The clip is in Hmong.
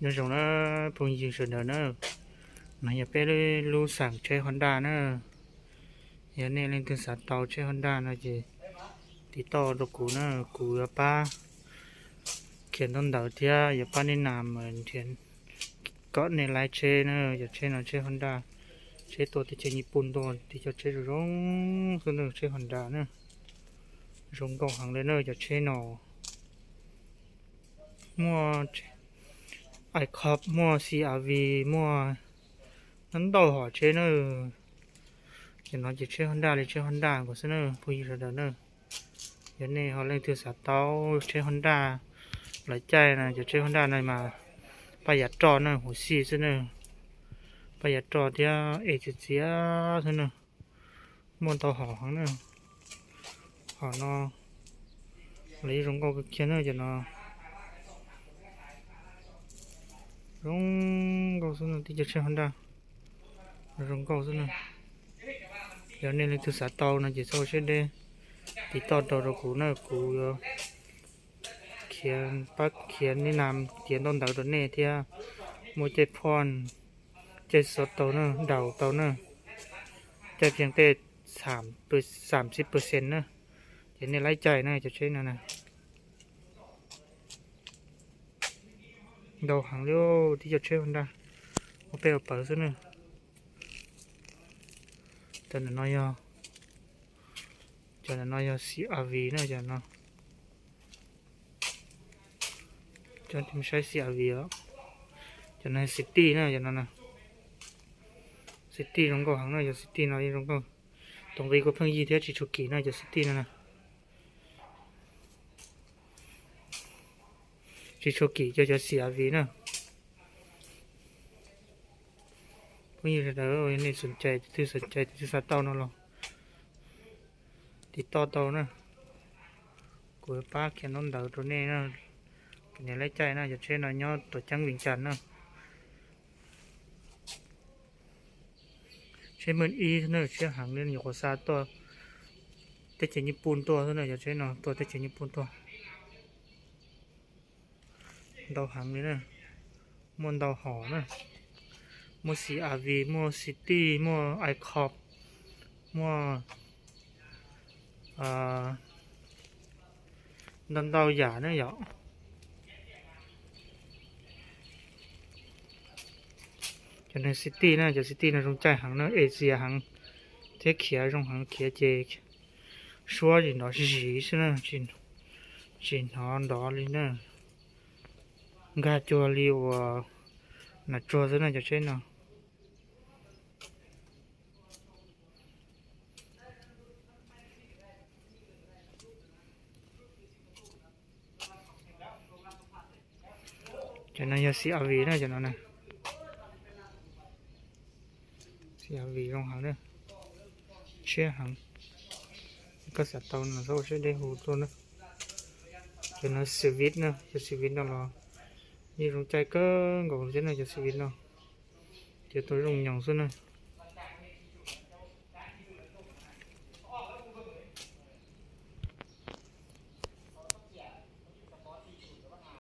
Nyob zoo na phooj ywg sawv daws na, no yog peb lub xeem tsheb Honda na. Yog nej leej twg xav tau tsheb Honda no ces tiv toj rau kuv na, kuv yuav pab khiav ntaub ntawv thiab yuav pab nej nas mas nrhiav kom nej laiv tsheb na. Cov tsheb no tsheb Honda, tsheb tuaj teb chaws Nyij Pooj tuaj, tib cov tsheb zoo zoo xwb na, tsheb Honda na. Zoo nkauj heev li na cov tsheb no. Muaj Accord, muaj C R V, muaj ntau hom tsheb na. Cov no ces tsheb Honda li tsheb Honda nkaus xwb na phooj ywg sawv daws na. Yog nej ho leej twg xav tau tsheb Honda lawv caij na, cov tsheb Honda no mas paj yav roj na, huv xij xwb na. Paj yav roj thiab es txias txias xwb na. Muaj ntau hom heev na. Hom no los yeej zoo nkauj kawg kiag na cov no. Zoo nkauj xwb na, tib cov tsheb Honda zoo nkauj xwb na. Yog nej leej twg xav tau no ces txhob siab deb, tiv toj rau rau kuv na, kuv yuav khiav pab khiav nej nas, khiav ntaub ntawv rau nej thiab. Muaj caij phoj, caij xov tau na, daus tau na, caij phiaj tej xam xib percent na. Ces nej laiv caij na cov tsheb no na. Ntau heev li, tib cov tsheb Honda ua pej ua pawv xwb na. Cov ntawm no yog, cov ntawm no yog C R V na, cov no. Cov saib C R V os. Cov no City na, cov no na. City zoo nkauj heev na, cov City no yeej zoo nkauj. Toom nqi kuv pheej yig thiab tsis tshua kim na cov City no na. Tsis tshua kim cov, cov C R V na. Phooj ywg sawv daws nej xom cai, tus twg xom cai tus twg xav tau no los tiv toj tau na. Kuv pab khiav ntaub ntawv rau nej na. Kom nej laiv caij na, cov tsheb no nyob tuam ceeb Vias Cas na. Tsheb maj ib xwb na, tsheb heev li, nyuam qhuav xa tuaj teb chaws Nyij Pooj tuaj xwb na, cov tsheb no tuaj teb chaws Nyij Pooj tuaj. Ntau heev li na. Muaj ntau hom na. Muaj C R V, muaj City, muaj Accord, muaj ntau ntau yam na yom. Cov no City na, cov City no zoo caij heev na, easy heev thiab khiav zoo heev, khiav ces suab zis nrov zis xwb na, tsis hnov nrov li na. Nkag cuag li uas nas tsuag xwb na cov tsheb no. Cov no yog C R V na, cov no na. C R V zoo heev na, tshiab heev. Koj xav tau no txhob ua siab deb hu tuaj na. Cov no Civic na, cov Civic no los yeej zoo caij kawg nkaus thiab na, cov Civic no. Cov tus zoo nyoos xwb na.